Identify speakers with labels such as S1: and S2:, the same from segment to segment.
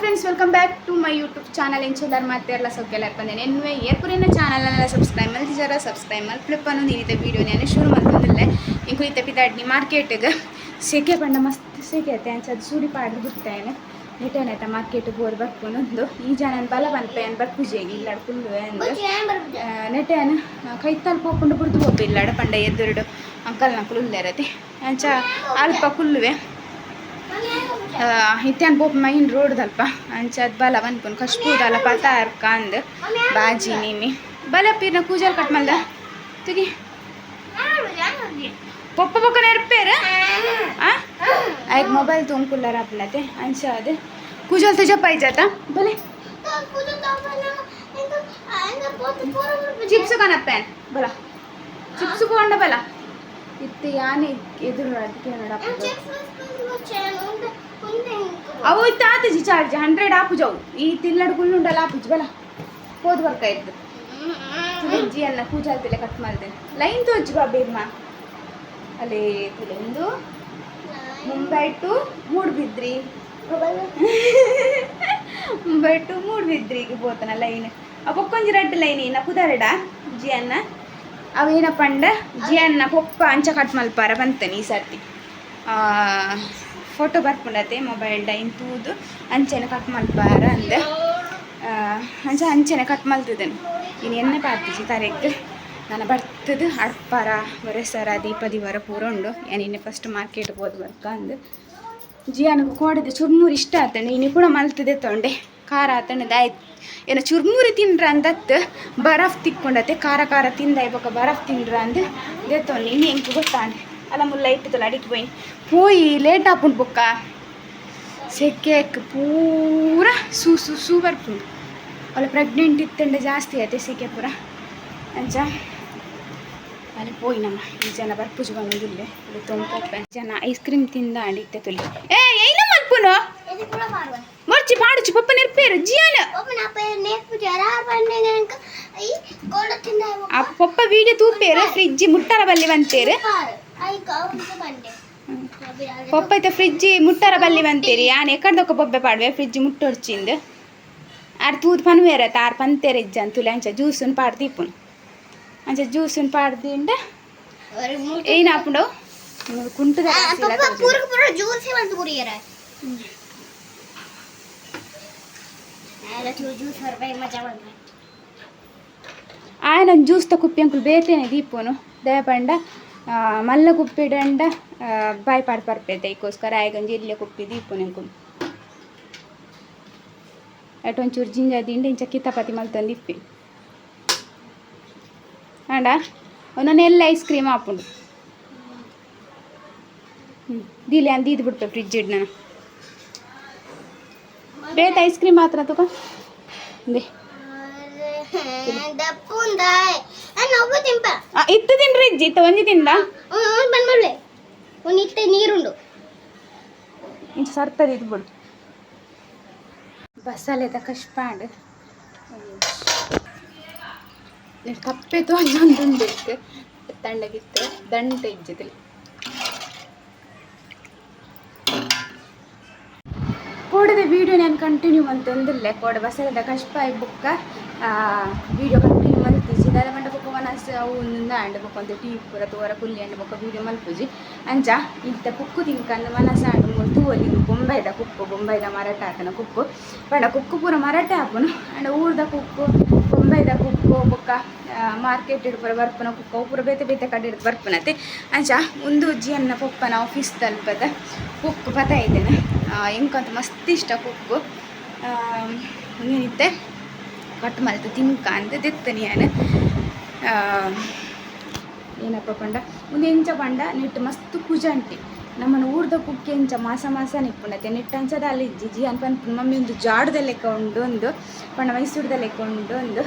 S1: Friends, welcome back to my YouTube channel. ಎಂಚೆಲ್ಲಾರ್ ಮಾತೆರ್ಲ ಸೌಖ್ಯಲ ಬಂದೇನೆ ಎನ್ನುವೆ ಏರ್ಪುರಿನ channel subscribe ಮಲ್ತಿಜಾರ subscribe ಮಲ್ಪುಲಪ್ಪನು. ನೀನಿತ video ನಾನು ಶುರು ಮಲ್ತೊಂದಿಲ್ಲೆ. Ink ಇತ್ತ ಪಿದಾಡ್ನಿ ಮಾರ್ಕೆಟ್ಗೆ. ಸೆಕೆ ಪಂಡ ಮಸ್ತ್ ಸೆಕೆ ಐತೆ. ಅಂಚ ಅದು ಸೂಡಿ ಪಾಡ್ದು ಬಿಡ್ತೇನೆ. ರಿಟರ್ನ್ ಆಯ್ತಾ ಮಾರ್ಕೆಟ್ ಬೋರ್ ಬರ್ಪುನೊಂದು ಈ ಜನ ಬಲ ಪನ್ಪೆ ಬರ್ಪುಜೆಗೆ ಇಲ್ಲಡ್ ಕುಲ್ಲುವೆ ಅಂದ್. ನೆಟೇನ್ ಕೈತಲ್ ಪೋಪುಂಡು ಬುಡ್ದು ಪೋಪು ಇಲ್ಲಡ ಪಂಡ ಎದುರುಡು ಅಂಕಲ್ ನಕುಲು ಉಲ್ಲೆರತೆ. ಅಂಚ ಅಲ್ಪ ಕುಲ್ಲುವೆ. ಇತ್ಯಾನ್ ಪೋಪು ಮೈನ್ ರೋಡ್ ದಲ್ಪ. ಅಂಚ ಅದ್ ಬಲ ಪನ್ಪುನು ಕಶ್ಪೂದಲ್ಲ ಪತಾರ್ಕ ಅಂದ್ ಬಾಜಿ ನಿನ್ನಿ ಬಲ ಪೀರ್ನ ಕೂಜಲ್ ಕಟ್ ಮಲ್ದ ತುಗಿ ಪೊಪ್ಪ ಪೊಕ್ಕ ನೆರ್ಪೇರು ಆ ಆಯ್ತು. ಮೊಬೈಲ್ ತುಂಕುಲ್ಲಾರ ಆಪುಂಡತೆ. ಅಂಚ ಅದು ಕೂಜಲ್ ತುಜ ಪೈಜಾತ ಬಲೆ. ಚಿಪ್ಸ್ ಕನಪ್ಪೇನ್ ಬಲ, ಚಿಪ್ಸ್ ಕೊಂಡ ಬಲ. ಇತ್ತೆ ಯಾನೆ ಎದುರು ಅದಕ್ಕೆ ನೋಡಪ್ಪ. ಅವು ಇತ್ತು ಆತಜಿ ಚಾರ್ಜ್ 100 ಆಪುಜವು. ಈ ತಿಲ್ಲಡು ಕುಲ್ಲುಂಡಲ್ಲ ಆಪುಜಿ. ಬಲ ಹೋದ್ ವರ್ಕ ಇದ್ದು ಜಿ ಅನ್ನ ಕೂಜಾಲ್ತಿಲ್ಲ ಕಟ್ ಮಲ್ದೆ ಲೈನ್ ತೋಜಿ ಬಾ ಬೇರ್ಮ. ಅಲ್ಲೇ ತುಲೆ ಒಂದು ಮುಂಬೈ ಟು ಮೂಡ್ಬಿದ್ರಿ, ಮುಂಬೈ ಟು ಮೂಡ್ಬಿದ್ರಿಗೆ ಪೋತನ ಲೈನ್. ಆ ಬೊಕ್ಕೊಂಜಿ ರಡ್ಡ್ ಲೈನ್ ಇನ್ನ ಪುದರ್ಡ ಜಿ ಅನ್ನ. ಅವೇನಪ್ಪ ಪಂಡ ಜಿ ಅನ್ನ ಪೊಪ್ಪ ಅಂಚ ಕಟ್ ಮಲ್ಪಾರ ಬಂತನೆ. ಈ ಸರ್ತಿ ಫೋಟೋ ಬರ್ಪುಂಡತೆ ಮೊಬೈಲ್ ಡೈನ್ ತೂದು ಅಂಚೆನೆ ಕಟ್ ಮಲ್ಪಾರ ಅಂದೆ. ಅಂಚ ಅಂಚೆನೆ ಕಟ್ ಮಲ್ತಿದ್ದೇನೆ. ಇನ್ನು ಎಣ್ಣೆ ಪಾರ್ತಿಜಿ ತರೆಕ್ ನಾನು ಬರ್ತದೆ. ಅಡ್ಪಾರ ಬರೆಸರ ದೀಪ ದಿವರ ಪೂರ ಉಂಡು. ಏನು ಇನ್ನೆ ಫಸ್ಟ್ ಮಾರ್ಕೆಟ್ ಹೋದ್ ಬರ್ಕ ಅಂದು. ಜಿಯಾನకు ಕೋಡಿದ ಚುರ್ಮುರಿ ಇಷ್ಟ ಆತಂಡೆ. ಇನ್ನು ಕೂಡ ಮಲ್ತದೆ ತೊಂಡೆ ಖಾರ ಆತಂಡೆ ಆಯ್ತು. ಏನೋ ಚುರ್ಮುರಿ ತಿಂಡ್ರ ಅಂದತ್ತು ಬರಫ್ ತಿಕ್ಕೊಂಡತೆ. ಖಾರ ಖಾರ ತಿಂದ ಬೊಕ ಬರಫ್ ತಿಂಡ್ರ ಅಂದ್ ದೆತ್ತೊಂಡು. ಇನ್ನು ಎಂಕ್ ಗೊತ್ತಾಂಡೆ ಅಲ್ಲ ಮುಲ್ಲ ಇಟ್ಟುತ್ತಲ್ಲ. ಅಡಿಗೆ ಪೋಯಿ ಪೋಯಿ ಲೇಟ್ ಆಪುಂಡು. ಬೊಕ್ಕ ಸೆಕೆಕ್ ಪೂರ ಸೂ ಸೂ ಸೂ ಬರ್ಪುಂಡು. ಅಲ್ಲ ಪ್ರೆಗ್ನೆಂಟ್ ಇತ್ತಂಡೆ ಜಾಸ್ತಿ ಆಯ್ತು ಸೆಕೆ ಪೂರ. ಅಂಚ ಅಲ್ಲಿ ಪೋಯಿ ನಮ್ಮ ಈ ಜನ ಬರ್ಪುಜು ಬಂದಿಲ್ಲ. ಇಲ್ಲಿ ತೊಂಪೊಪ್ಪೆ ಜನ ಐಸ್ ಕ್ರೀಮ್ ತಿಂದ ಅಂಡಿತ್ತೆ ತುಲಿ. ಏ ಏನ ಮಲ್ಪುನು ಮೊರ್ಚಿ ಪಾಡುಚಿ ಪಪ್ಪ ನೆರ್ಪೇರು ಜಿಯಾನ. ಆ ಪಪ್ಪ ವೀಡಿಯೋ ತೂಪೇರು ಫ್ರಿಜ್ ಮುಟ್ಟರ ಬಲ್ಲಿ ಬಂತೇರು. ಪಪ್ಪ ಐತೆ ಫ್ರಿಜ್ ಮುಟ್ಟರ ಬಲ್ಲಿ ಬಂತೇರಿ. ಯಾನ್ ಎಕ್ಕಡ್ದೊಕ್ಕ ಬೊಬ್ಬೆ ಪಾಡುವೆ ಫ್ರಿಜ್ ಮುಟ್ಟೊಡ್ಚಿಂದು. ಆರ್ ತೂದು ಪನ್ವೇರ ತಾರ್ ಪಂತೇರು ಇಜ್ಜನ್ ತುಲೆ. ಅಂಚ ಜ್ಯೂಸನ್ನು ಪಾಡ್ದು ದೀಪುನು. ಅಂಚ ಜ್ಯೂಸನ್ನು ಪಾಡ್ದಿಂಡ ಏನ್ ಆಪುಂಡು ಕುಂಟುದ.
S2: ಜ್ಯೂಸ್ ಬಂತು ಕುಡಿಯರ ಜ್ಯೂಸ್ ಮಜಾ ಬಂತು.
S1: ಆಯನ ಜ್ಯೂಸ್ ತ ಕುಪ್ಪಿ ಅಂಕುಲು ಬೇತೇನೆ ದೀಪುನು. ದಯಪಂಡ ಮಲ್ಲ ಕುಪ್ಪಿಡಂಡ ಬಾಯ್ ಪಾಡ್ ಪರ್ಪೇತೆ. ಐಕೋಸ್ಕರ ಆಯ್ಗೊಂಜಿ ಇಲ್ಲೇ ಕುಪ್ಪಿ ದೀಪುನು ಎಂಕುಲು. ಅಟ್ ಒಂಚೂರು ಜಿಂಜ ದಿಂಡ ಇಂಚ ಕಿತ್ತಪತಿ ಮಲ್ತೊಂದು ಇಪ್ಪಿ ಆಂಡ ಒಂದೊಂದು ಎಲ್ಲ ಐಸ್ ಕ್ರೀಮ್ ಆಪುಂಡು. ಹ್ಞೂ ದೀಲೆ ಅಂದ್ ದೀದ್ ಬಿಡ್ಪೆ ಫ್ರಿಜ್ ಇಡ್ ನಾನು. ಬೇತ ಐಸ್ ಕ್ರೀಮ್ ಮಾತ್ರ ತಗೋ ಇಂದೆ.
S2: ನవ్ವು ತಿಂಪ.
S1: ಇತ್ತು ತಿನ್ರಿ ಇಜ್ಜಿ ಇತ್ತ ಒಂಜಿ ತಿಂದ.
S2: ಬಂದ್ಬಿಡ್ಲೆ ಒಂದು ಇತ್ತೆ ನೀರುಂಡು.
S1: ಇಂಚ ಸರ್ತದ ಇದು ಬಿಡು. ಬಸಲೆದ ಕಷ್ಪಾಂಡ್ ಕಪ್ಪೆ ತೋಜೊಂದುಂಡು. ಇತ್ತು ತಂಡಗಿತ್ತು ದಂಟೆ ಇಜ್ಜಿದಲ್ಲಿ ಕೋಡದ ವೀಡಿಯೋ ನಾನು ಕಂಟಿನ್ಯೂ ಮಂತೊಂದಿಲ್ಲೆ. ಕೋಡೆ ಬಸಲೆದ ಕಷ್ಪಾಯಿ ಬುಕ್ಕ ವೀಡಿಯೋ ಕಂಟಿನ್ಯೂ ಮಲ್ತಿಜಿ. ದಾದ ಪಂಡ ಬೊಕ್ಕ ವನಸ್ ಅವು ಒಂದೊಂದು ಆಂಡ್ ಬೊಕ್ಕ ಒಂದು ಟೀ ಪೂರ ತೋರ ಕುಲ್ಲಿ ಅಂಡ್ ಬೊಕ್ಕ ವೀಡಿಯೋ ಮಲ್ಪುಜಿ. ಅಂಚ ಇತ್ತ ಕುಕ್ಕು ತಿನ್ಕಂದು ಮನಸ್ಸು ಆಂಡ್. ಮೂಲು ತೂವೊಲಿ, ಇದು ಬೊಂಬೈದ ಕುಕ್ಕು, ಬೊಂಬೈದ ಮರಟ ಆತನ ಕುಕ್ಕು. ಪಂಡ ಕುಕ್ಕು ಪೂರ ಮರಟೆ ಆಪುನು. ಆಂಡ ಊರ್ದ ಕುಕ್ಕು, ಬೊಂಬೈದ ಕುಕ್ಕು, ಬೊಕ್ಕ ಮಾರ್ಕೆಟ್ ಪೂರ ಬರ್ಪುನ ಕುಕ್ಕು ಅವು ಪೂರ ಬೇತೆ ಬೇತೆ ಕಡೆ ಬರ್ಪುನತೆ. ಅಂಚ ಉಂದು ಜಿಯನ್ನ ಪೊಪ್ಪನ ಆಫೀಸ್ ತಲ್ಪದ ಕುಕ್ಕು ಪತ ಇದ್ದೇನೆ. ಎಂಕಂತ ಮಸ್ತ್ ಇಷ್ಟ ಕುಕ್ಕು. ಉಂದೇನಿತ್ತೆ ಕಟ್ ಮಲ್ತು ತಿನ್ಕ ಅಂದ್ ದೆತ್ತನಿ ಯಾನ್. ಏನಪ್ಪ ಪಂಡ ಉಂದು ಎಂಚ ಪಂಡ ನೆಟ್ ಮಸ್ತ್ ಕುಜಂಟಿ. ನಮ್ಮನ ಊರ್ದ ಕುಕ್ಕೆ ಎಂಚ ಮಾಸ ಮಾಸ ನಿಪ್ಪುಂಡತೆ ನೆಟ್ ಅಂಚದ ಅಲ್ಲಿ ಇಜ್ಜಿ. ಜಿಯಾನ್ ಪನ್ಪುಂಡು ಮಮ್ಮಿ ಉಂದು ಜಾಡ್ದ ಲೆಕ್ಕ ಉಂಡು ಒಂದು ಪಂಡ ಮೈಸೂರ್ದ ಲೆಕ್ಕ ಉಂಡು ಒಂದು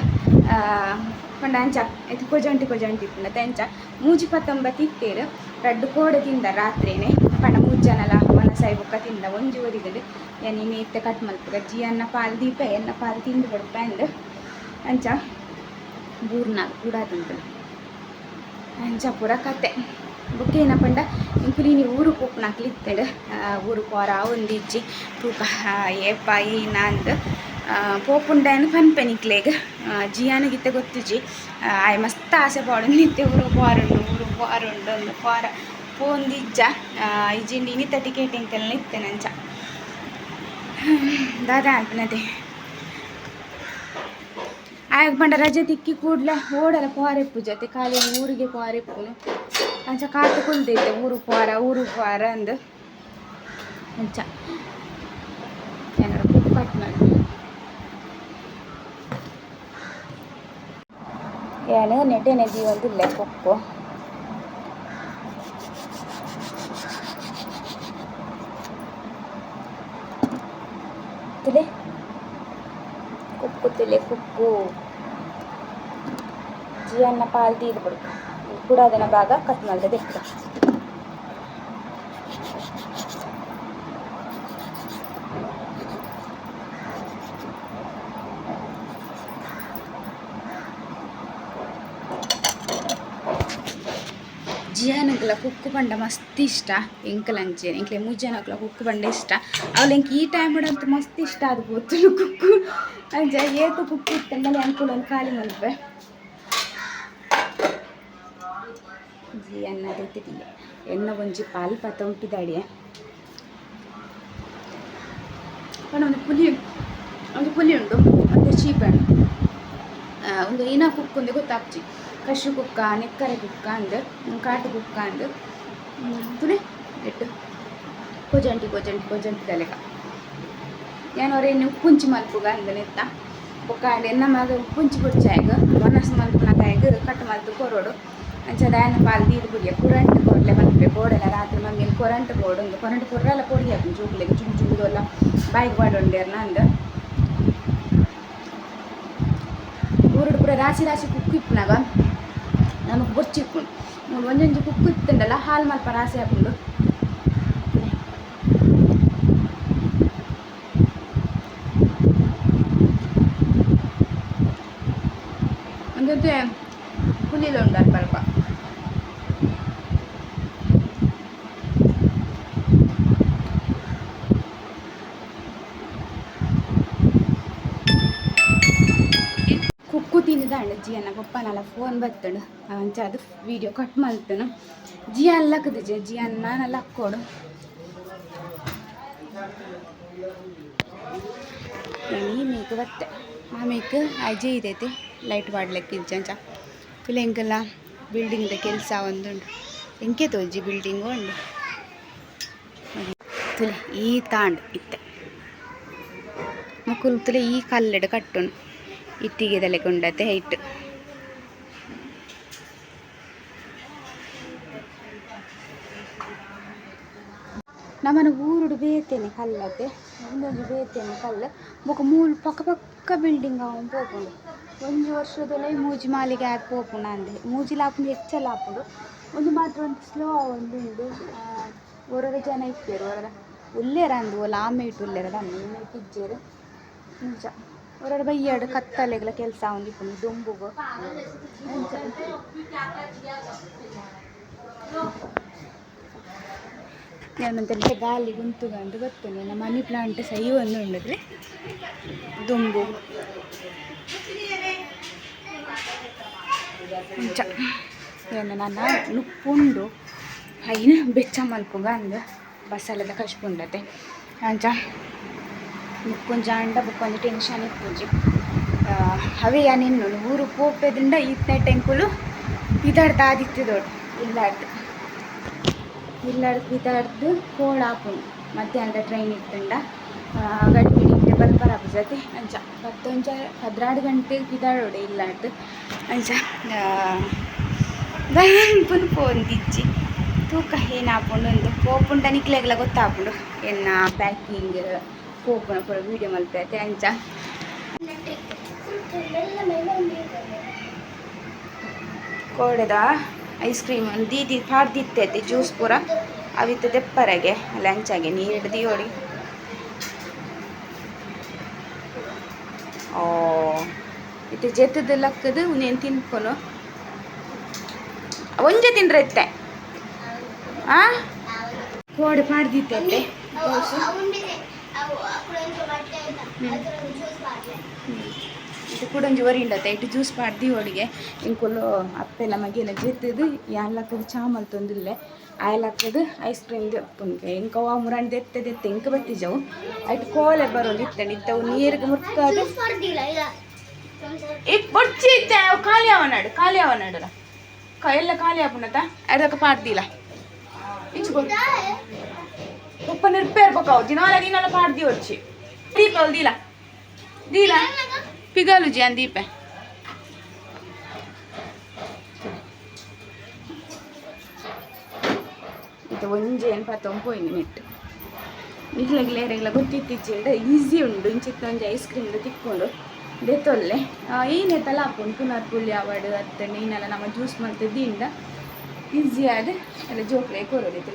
S1: ಪಂಡ. ಅಂಚ ಐತೆ ಕೊಜಂಟಿ ಕೊಜಂಟಿ ಇಪ್ಪುಂಡತೆ. ಅಂಚ ಮೂಜಿ ಪತ್ತೊಂಬತ್ತು ಇತ್ತೇರು. ರಡ್ಡ್ ಕೋಡೆ ತಿಂದ ರಾತ್ರಿನೇ. ಪಂಡ ಮೂಜಿ ಜನಲ ವನಸಾಯಿ ಬೊಕ್ಕ ತಿಂದ. ಒಂಜಿ ಒರಿಗಂಡು ಯಾನ್ ಇನಿ ಇತ್ತೆ ಕಟ್ ಮಲ್ಪುಗ. ಜಿಯನ್ನ ಪಾಲ್ ದೀಪ ಎನ್ನ ಪಾಲ್ ತಿಂದು ಬಡ್ಪ ಅಂದ್. ಅಂಚ ಬೂರ್ನಾಲ್ ಕೂಡ ತಿಂತು. ಅಂಚ ಪೂರ ಕತೆ. ಬೊಕ್ಕ ಏನಪಂಡ ಇಂಕುಲು ಇನಿ ಊರು ಪೋಪುನಕ್ಲು ಇತ್ತೆಡ್ ಊರು ಪೋರ ಒಂದಿಜ್ಜಿ ತೂಕ ಏಪ ಈನಾಂದ್ ಪೋಪುಂಡೇನು ಪನ್ಪೆ ನಿಕ್ಲೆಗ್ ಜಿಯಾನಗಿತ್ತೆ ಗೊತ್ತಿಜ್ಜಿ ಆಯೆ ಮಸ್ತ್ ಆಸೆ ಪಾಡೊಂದಿತ್ತೆ ಊರು ಪೋರುಂಡು ಊರು ಪೋರುಂಡು ಅಂದ್ ಪೋರ ಪೋಂದಿಜ್ಜ ಇಜ್ಜಿಂಡ ಇನಿತ ಟಿಕೆಟ್ ಎಂಕೆಲ್ಲ ಇತ್ತೆನಂಚ ದಾದ ಅನ್ಪನತೆ ಆಯಗ್ ಪಂಡ ರಜೆ ತಿಕ್ಕಿ ಕೂಡ್ಲೆ ಓಡಲ ಪೋರೆಪ್ಪು ಜೊತೆ ಖಾಲಿ ಊರಿಗೆ ಪೋರೆಪ್ಪುನು ಅಂಚ ಕಾತು ಕುಲ್ದೈತೆ ಊರು ಪೋರ ಊರು ಪೋರ ಅಂದ್ ಅಂಚ ಏನಾರ ಕುಕ್ಕು ಕಟ್ ಮಾಡಿ ಏನು ನೆಟೆನೆ ದೀವೊಂದುಲ್ಲೆ ಕುಕ್ಕು ತುಲೆ ಕುಕ್ಕು ತುಲೆ ಕುಕ್ಕು ಜಿಯನ್ನ ಪಾಲ್ ದೀದ್ ಬುಡ್ಕ ಕುಡಾದನ ಭಾಗ ಕಟ್ ಮಲ್ತದೆ ಜಿಯಾನಗ್ಲ ಕುಕ್ಕು ಪಂಡ ಮಸ್ತ್ ಇಷ್ಟ ಎಂಕಲ್ ಅಂಚೆ ಎಂಕ್ಲೆ ಮೂಜನಗ್ಲ ಕುಕ್ಕು ಪಂಡ ಇಷ್ಟ ಅವಳು ಎಂಕ್ ಈ ಟೈಮ್ ಅಂತೂ ಮಸ್ತ್ ಇಷ್ಟ ಅದು ಪೋತುಂಡು ಕುಕ್ಕು ಅಂಚ ಏತು ಕುಕ್ಕು ಇತ್ತಂಡಲೆ ಅಂಕುಲ್ ಒಂದು ಖಾಲಿ ಮಲ್ಪೆ ಜಿಯನ್ನ ದೆತ್ತಿದಿಲ್ಲ ಎನ್ನ ಒಂಜಿ ಪಾಲ್ ಪತ್ತೊಂಪಿದಾಡಿಯೆ ಪಂಡ ಒಂದು ಪುಲಿ ಒಂದು ಪುಲಿ ಉಂಡು ಮತ್ತು ಚೀಪಣ್ಣು ಒಂದು ಇನ ಕುಕ್ಕು ಗೊತ್ತಾಪ್ಜಿ ಕಶು ಕುಕ್ಕ ನೆಕ್ಕರೆ ಕುಕ್ಕ ಅಂದ್ ಕಾಟು ಕುಕ್ಕ ಅಂದ್ ತುಲೆ ಇಟ್ಟು ಕೊಜಂಟಿ ಕೊಜಂಟಿ ಕೊಜಂಟಿ ದಲೆಕ ಯಾನ್ ಒರ ಉಪ್ಪುಂಚಿ ಮಲ್ಪುಗ ಅಂದ್ ನೆತ್ತ ಬೊಕ್ಕ ಆಂಡ ಎನ್ನ ಮಗ ಉಪ್ಪುಂಚಿ ಬೊಡ್ಚಾಯಗ್ ಒನಸ್ ಮಲ್ಪುನಕಾಯಗ್ ಕಟ್ ಮಲ್ತ್ ಕೊರೊಡು ಅಂಚ ದಾಯನ ಪಾಲ್ ದೀದ್ ಬುಡಿಯ ಕುರಂಟ್ ಕೊರ್ಲೆ ಮಲ್ಪೆ ಬೋಡೆಲ ರಾತ್ರಿ ಮಮ್ಮಿನ್ ಕೊರಂಟ್ ಬೋಡು ಉಂದು ಕೊರಂಟ್ ಕೊರ್ರೆಲ ಪೊಡಿ ಆಪುಂಡು ಜೋಕುಲೆಗ್ ಜುಂಗ್ ಜುಂಗುದೊಲ್ಲ ಬಾಯಿಗ್ ಪಾಡೊಂಡೆರ್ನ ಅಂದ್ ಊರುಡು ಪೂರ ರಾಶಿ ರಾಶಿ ಕುಕ್ಕು ಇಪ್ಪುನಗ ನಮಕ್ ಬೊರ್ಚಿ ಇಪ್ಪುಂಡು ಮೂಲು ಒಂಜೊಂಜಿ ಕುಕ್ಕು ಇತ್ತುಂಡಲ ಹಾಲು ಮಲ್ಪ ರಾಶಿ ಆಪುಂಡು ಒಂದೊಂದು ಪುಲಿಲ ಉಂಡು ಅಲ್ಪ ಅಲ್ಪ ಕುಕ್ಕು ತಿಂದಿದ್ದಾಂಡ ಜಿಯನ್ನ ಪಪ್ಪನಲ ಫೋನ್ ಬತ್ತುಂಡು ಅಂಚ ಅದು ವೀಡಿಯೋ ಕಟ್ ಮಲ್ತನು ಜಿಯನ್ ಲಕ್ಕದಿಜೆ ಜಿಯನ್ ನಾನ ಲಕ್ಕೋಡು ನಾನು ಈ ಮೇಕ್ ಬತ್ತೆ ಆ ಮೇಕ್ ಅಜೆ ಇದೈತೆ ಲೈಟ್ ವಾಡ್ಲೆಕ್ ಇಜ್ಜಂಚ ತುಲೆ ಎಂಕಲ್ಲ ಬಿಲ್ಡಿಂಗ್ದ ಕೆಲಸ ಒಂದುಂಡು ಎಂಕೆ ತೋಜಿ ಬಿಲ್ಡಿಂಗ್ ಉಂಡು ತುಲೆ ಈ ತಾಂಡ್ ಇತ್ತೆ ಮುಕುಲು ತುಲೆ ಈ ಕಲ್ಲಡ್ ಕಟ್ಟುನು ಇಟ್ಟಿಗೆದಲೆಕ ಉಂಡತೆ ಹೈಟ್ ನಮನ ಊರುಡು ಬೇತೆನೆ ಕಲ್ಲತೆ ಉಂದೊಂಜಿ ಬೇತೆನೆ ಕಲ್ಲು ಬೊಕ ಮೂಲು ಪಕ್ಕ ಪಕ್ಕ ಬಿಲ್ಡಿಂಗ್ ಆವೊಂದು ಪೋಪುಂಡು ಒಂಜಿ ವರ್ಷದೊಲೈ ಮೂಜಿ ಮಾಲಿಗೆ ಆದ್ ಪೋಪುಂಡು ಅಂದೆ ಮೂಜಿಲ ಆಪುಂಡು ಹೆಚ್ಚಲ ಆಪುಂಡು ಉಂದು ಮಾತ್ರ ಒಂತೆ ಸ್ಲೋ ಆವೊಂದುಂಡು ಒರೊರ ಜನ ಇಪ್ಪೆರ್ ಒರೊರ ಉಲ್ಲೆರ್ ಅಂದ್ ಓಲ ಆಮೇಟ್ ಉಲ್ಲೆರ್ ದಾನ್ನ ಈ ಮೇಟ್ ಇಜ್ಜೆರ್ ನಿಜ ಒರೊರ ಬಯ್ಯಡ್ ಕತ್ತಲೆಗ್ಲ ಕೆಲಸ ಆವೊಂದಿಪ್ಪುಂಡು ದೊಂಬುಗು ಅಂಚ ಯಾನ್ ಗಾಲಿ ಉಂತುಗಂದು ಗೊತ್ತುಂಡು ನಮ್ಮ ಮನಿ ಪ್ಲಾಂಟ್ ಸೈ ಒಂದು ಉಂಡುದ್ರೆ ದುಂಬು ಅಂಚ ಏನು ನನ್ನ ನುಪ್ಪುಂಡು ಐನ ಬೆಚ್ಚ ಮಲ್ಪುಗ ಅಂದ್ ಬಸಲೆದ ಕಶ್ಪುಂಡತೆ ಅಂಚ ನುಪ್ಪುಂಜ ಆಂಡ ಬೊಕ್ಕ ಒಂಜಿ ಟೆನ್ಷನ್ ಇಪ್ಪುಜಿ ಅವೇ ಯಾನ್ ಎನ್ನುನು ಊರು ಪೋಪೆದಿಂಡ ಈತ್ನೆಟ್ ಎಂಕುಲು ಪಿದಾಡ್ದ್ ಆದಿತ್ತಿದೋಡು ಇಲ್ಲಾಡ್ದು ಇಲ್ಲಾಡ್ದು ಪಿದಾಡ್ದು ಕೋಡ ಆಪುಂಡು ಮಧ್ಯಾಹ್ನದ ಟ್ರೈನ್ ಇತ್ತುಂಡ ಗಡಿ ಗಿಡಿ ಬಲ್ಪರ ಆಪುಜತೆ ಅಂಚ ಪತ್ತೊಂಜ 12 ಗಂಟೆಗ್ ಪಿದಾಡೋಡೆ ಇಲ್ಲಾಡ್ದು ಅಂಚ ದಾಯನ್ಪುನು ಪೋಂದಿಜ್ಜಿ ತೂಕ ಏನಾಪುಂಡು ಅಂದ್ ಪೋಪುಂಡ ನಿಕ್ಲೆಗ್ಲ ಗೊತ್ತಾಪುಂಡು ಎನ್ನ ಪ್ಯಾಕಿಂಗ್ ಪೋಪುನ ಪೂರ ವೀಡಿಯೋ ಮಲ್ಪೆ ಅಂಚ ಕೋಡೆದ ಐಸ್ ಕ್ರೀಮ್ ದೀದಿ ಪಾಡ್ದಿತ್ತೈತೆ ಜ್ಯೂಸ್ ಪೂರ ಅವಿತ್ತ ದೆಪ್ಪರೆಗೆ ಲಂಚಾಗೆ ನೀರು ದಿಯೋಡಿ ಓ ಇತ್ತೆ ಜೆತ್ತದ ಲಕ್ಕದು ಉಂದೆನ್ ತಿನ್ಪುನು ಒಂಜೆ ತಿಂಡ್ರೆ ಇತ್ತೆ. ಆ ಕೋಡೆ ಪಾಡ್ದಿತ್ತೆ. ಇದು ಕೂಡ ಒಂಜಿ ಒರಿಂಡತ್ತೆ ಇಟ್ಟು ಜ್ಯೂಸ್ ಪಾಡ್ದಿ ಒಡಿಗೆ ಇಂಕುಲು ಅಪ್ಪೆಲ್ಲ ಮಗೆಲ್ಲ ಜೆತ್ತದು ಯಾನ್ಲಕ್ಕದು ಚಾ ಮಲ್ತೊಂದಿಲ್ಲೆ ಆಯಲಕ್ಕದು ಐಸ್ ಕ್ರೀಮ್ ದೆಪ್ಪುನ್ಕೆ ಇಂಕ ಅವು ಮುರಾಣಿ ದೆತ್ತೆ ದೆತ್ತೆ ಇಂಕ ಬತ್ತಿಜವು ಐಟ್ ಕೋಲೆ ಬರೋದು ಇತ್ತಂಡು ಇತ್ತವು ನೀರಿಗೆ ಮುರ್ಕಾದು. ಈ ಬೊಡ್ಚಿ ಇತ್ತೆ ಅವು ಖಾಲಿ ಅವನಾಡು ಖಾಲಿ ಅವನಾಡುಲ ಎಲ್ಲ ಖಾಲಿ ಆಪುಂಡತ ಅದಕ್ಕೆ ಪಾಡ್ದಿಲ್ಲ ಇಂಚು ಕೊಡು. ಉಪ್ಪ ನಿರ್ಪೇರ್ಬೇಕು ದಿನಾಲ ದಿನಾಲ ಪಾಡ್ದಿ వచ్చಿ ದೀಪ ದೀಲ ದೀಲ ಪಿಗಲು ಜಿಯಾನ್ ದೀಪ. ಇದು ಒಂಜಿ ಏನು ಪತ್ತೊಂದು ಪೋಯಿನಿ ನೆಟ್ ನಿಗ್ಲೆಗ್ಲ ಏರೆಗ್ಲ ಗೊತ್ತಿತ್ತಿಜ್ಜಿಂಡ ಈಸಿ ಉಂಡು ಇಂಚಿತ್ತ ಒಂಜಿ ಐಸ್ ಕ್ರೀಮ್ ತಿಕ್ಕೊಂಡು ದೆತ್ತೊಲ್ಲೆ ಈನೆತ್ತಲ ಆಪುಂಡು ಪುನರ್ ಪುಳಿ ಆವಡ್ ಅತ್ತಂಡ ಈನೆಲ್ಲ ನಮ್ಮ ಜ್ಯೂಸ್ ಮಲ್ತದ್ದು ಈಸಿ ಆದ್ ಎಲ್ಲ ಜೋಕ್ಲೆ ಕೊರೊಡಿತು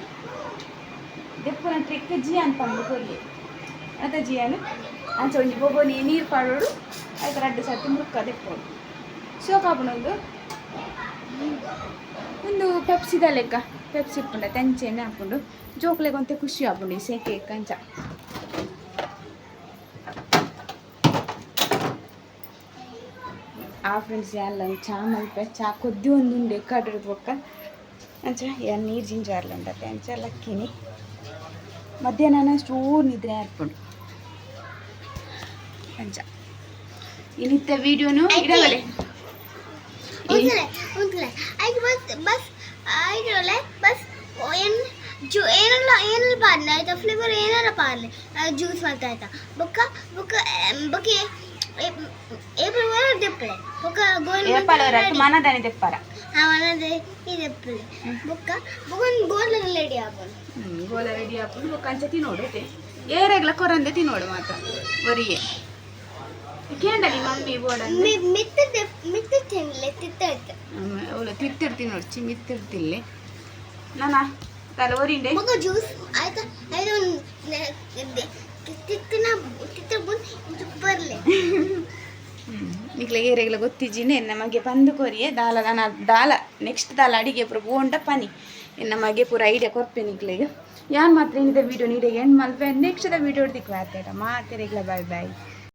S1: ದೆಪ್ಪುನ ಟ್ರಿಕ್ ಜಿಯಾನ್ ಪಂದ್ ಕೊರ್ಲಿ ಅತ ಜಿಯಾನ್ ಅಂಚ ಒಂಜಿ ಬೊಗೊನಿ ನೀರು ಪಾಡೋಡು ಐತ ರಡ್ಡ್ ಸರ್ತಿ ಮುರ್ಕ ದೆಪ್ಪೊಡು ಶೋಕಾಪುನೊಂದು ಒಂದು ಪೆಪ್ಸಿದ ಲೆಕ್ಕ ಪೆಪ್ಸಿ ಇಪ್ಪುಂಡ ತಂಚೆನೆ ಆಪುಂಡು ಜೋಕ್ಲೆಗ್ ಒಂತೆ ಖುಷಿ ಆಪುಂಡು ಈ ಸೆಕೆ ಅಂಚ. ಆ ಫ್ರೆಂಡ್ಸ್ ಯಾನ್ಲ ಚಾ ಮಲ್ಪೆ ಚಾ ಕೊದ್ದಿ ಒಂದು ಉಂಡೆ ಕಡ್ರದ್ ಬೊಕ್ಕ ಅಂಚ ಯಾನ್ ನೀರು ಜಿಂಜಾರ್ಲ ಉಂಡತೆ ಅಂಚ ಲಕ್ಕಿನಿ ಮಧ್ಯಾಹ್ನ ಚೂರು ನಿದ್ರೆ ಆರ್ಪುಂಡು ಅಂಚ ಇನ್ನಿತ್ತ ವೀಡಿಯೋನು ಇಡವಲೆ.
S2: ಬಸ್ ಬಸ್ ಐಟ್ರೋಲೆ ಬಸ್ ಏನ್ ಜೂ ಏನೆಲ್ಲ ಏನೆಲ್ಲ ಪಾಡ್ಲೆ ಆಯ್ತಾ ಫ್ಲೇವರ್ ಏನಾರ ಪಾಡ್ಲೆ ಜ್ಯೂಸ್ ಮಾಡ್ತಾ ಆಯ್ತಾ ಬೊಕ್ಕ ಬೊಕ್ಕ ಬೊಕ್ಕ ಏಪ್ರಿಲ್ ದೆಪ್ಪಲೆ ಬೊಕ್ಕ ಗೋಲ್.
S1: ಏಪಾಲ ಮನದಾನಿ ದೆಪ್ಪಾರ.
S2: ಅವನದೇ ದೆಪ್ಪಲೆ ಬೊಕ್ಕ ಬೊಕ್ಕ ಗೋಲ್ ರೆಡಿ ಆಪುಂಡು.
S1: ಗೋಲ ರೆಡಿ ಆಪುಂಡು ಬೊಕ್ಕ ಅಂಚ ತಿನ್ನೋಡು ಐತೆ ಏರೆಗ್ಲ ಕೊರಂದೆ ತಿನ್ನೋಡು ಮಾತ ಒರಿಯೆ ಕೇಂಡಲಿ ಮಮ್ಮಿ ಬೋಡ.
S2: ಮಿತ್ತ ಮಿತ್ತ ತಿನ್ಲೆ ತಿತ್ತ.
S1: ಅವಳು ತಿತ್ತಿರ್ತೀನಿ ನೋಡ್ಚಿ ಮಿತ್ತಿರ್ತಿಲ್ಲೆ ನಾನಾ ತಲೆ ಒರಿಂಡೆ.
S2: ಬೊಕ್ಕ ಜ್ಯೂಸ್ ಆಯ್ತಾ ಆಯ್ತು ತಿತ್ತಿನ ತಿತ್ತ ಬಂದು ಬರ್ಲೆ.
S1: ನಿಕ್ಲೆಗ್ ಏರೆಗ್ಲ ಗೊತ್ತಿಜ್ಜಿನೆ ನಮಗೆ ಬಂದು ಕೊರಿಯೆ ದಾಲ ದಾನ ದಾಲ ನೆಕ್ಸ್ಟ್ ದಾಲ ಅಡಿಗೆ ಪೂರ ಬೋಂಡ ಪನಿ ಎನ್ನ ಮಗೆ ಪೂರ ಐಡಿಯಾ ಕೊರ್ಪೆ ನಿಕ್ಲೆಗ್ ಯಾನ್ ಮಾತ್ರ ಏನಿದೆ ವಿಡಿಯೋ ನೀಡೆ ಎಂಡ್ ಮಲ್ಪೆ ನೆಕ್ಸ್ಟ್ the video ದಿಕ್ಕು ಆತೇಟ ಮಾತೆರೆಗ್ಲ ಬಾಯ್ ಬಾಯ್.